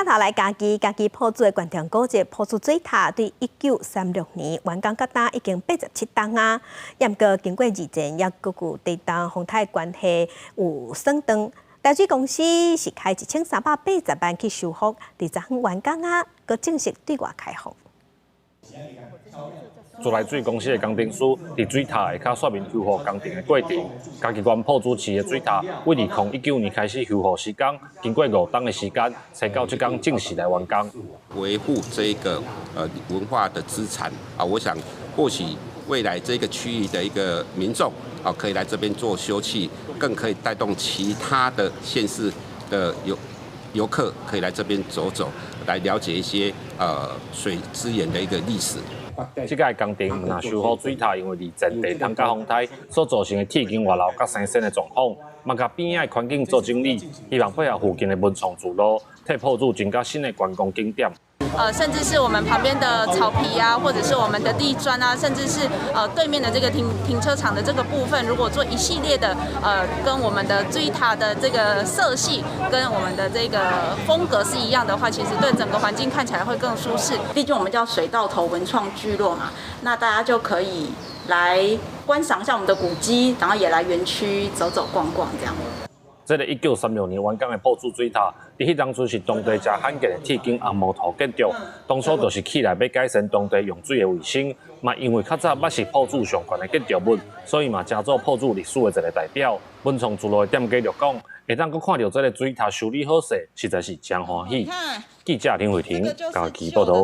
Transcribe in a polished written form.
鏡頭來嘉義，嘉義朴子的觀塘古蹟朴子水塔，對1936年完工到今已經87冬啊。毋過經過二戰，也閣有地動風颱關係有損斷。台水公司是開1380萬去修復，佇昨昏完工啊，閣正式對外開放。自來水公司的工程師佇水塔下跤說明修復工程的過程。嘉義縣朴子市的水塔，對2019年開始修復施工，經過5冬的時間，才到這工正式來完工。維護這個文化的資產啊，我想或許未來這個區域的一個民眾啊，可以來這邊做休憩，更可以帶動其他的縣市的遊客可以來這邊走走，來了解一些水資源的一個歷史。這個工程毋但修復水塔，因為二戰地動佮風颱所造成的鐵筋外漏佮生鉎的狀況，嘛共邊仔的環境做整理，希望配合附近的文創聚落，替朴子增加新的觀光景點。甚至是我們旁邊的草皮啊，或者是我們的地磚啊，甚至是對面的這個停車場的這個部分，如果做一系列的跟我們的水塔的這個色系跟我們的這個風格是一樣的話，其實對整個環境看起來會更舒適。畢竟我們叫水到頭文創聚落嘛，那大家就可以來觀賞一下我們的古蹟，然後也來園區走走逛逛這樣。這个1936年完工的朴子水塔，佇彼當陣是當地誠罕見的鐵筋紅木頭建築。當初就是起來欲改善當地用水的衛生，嘛因為較早捌是朴子上懸的建築物，所以嘛成做朴子歷史的一个代表。文創聚落的店家就講，會當閣看著這个水塔修理好勢，實在是誠歡喜。記者林慧婷，嘉義報導。